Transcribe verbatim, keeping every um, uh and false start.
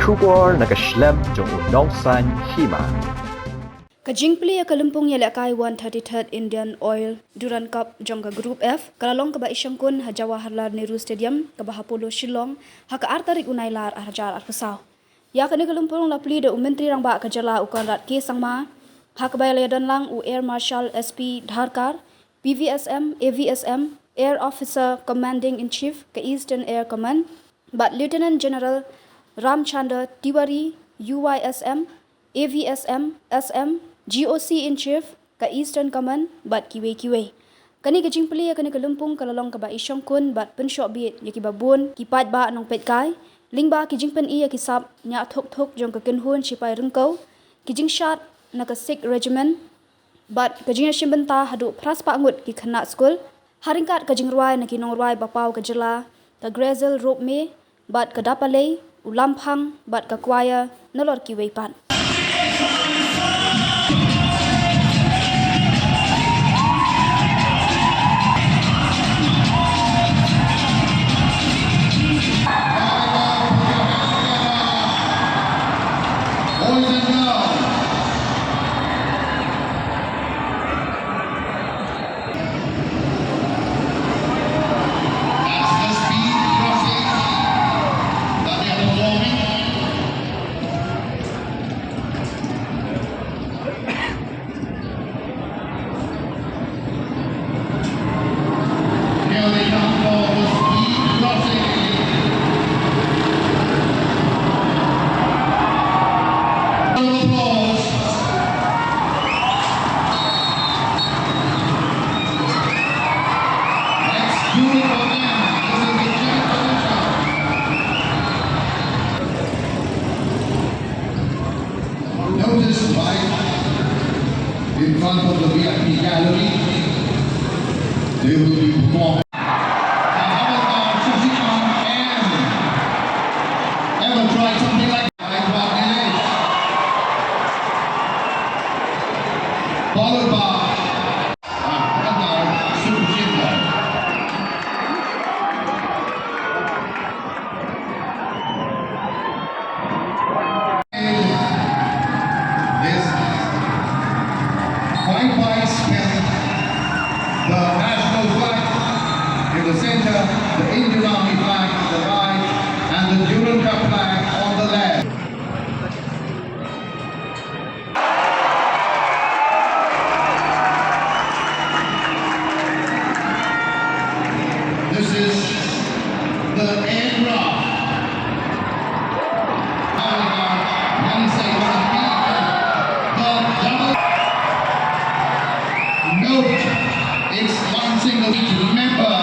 Khubor na ka shlem jong u Nongsaiñ Hima. Ka jingplie ïa ka lympung ïalehkai one thirty-third Indian Oil Durand Cup jong ka Group F ka la long kaba ishongkun ha Jawaharlal Nehru Stadium kaba ha Polo Shillong ha ka ar tarik u Nailar ar hajar arphew saw. Ïa kane ka lympung la plie da u Myntri Rangbah ka jylla u Conrad K Sangma, ha kaba la ïadon lang u Air Marshal S P Dharkar, P V S M, A V S M, Air Officer Commanding in Chief ka Eastern Air Command, bad Lieutenant General Ramchandra Tiwari, U Y S M, A V S M, S M, G O C in Chief ka Eastern Command, bad kiwei kiwei. Kane ka jingplie ïa kane ka lympung ka la long kaba ishongkun bad pynshoh bit ïa kiba bun ki paidbah nongpeitkai lyngba ki jingpyni ïa ki sap ñiah thuk thuk jong ka kynhun shipai ryngkew, ki jingshad na ka Sikh Regiment, bad ka jingïashim bynta haduh phra spah ngut ki khynnah skul ha ryngkat ka jingrwai na ki nongrwai ba paw ka jylla, ka Grazel Ropmie, bad ka Dapalei, u Lamphang, bad ka choir nalor kiwei pat. Boys and girls. That's the speed crossing that they are performing. Here they come for the speed crossing. Round of applause. Let's do it for them. This is the championship. Notice right in front of the V I P gallery. They will be performing. Now, how about Shashikant M? Ever tried something like that? Followed by, uh, Super Junior. This five by seven, the national flag in the center, the Indian Army flag on the right, and the Durand Cup flag on the left. This is the aircraft. However, one side was beaten. The double. Note, it's one single. Remember.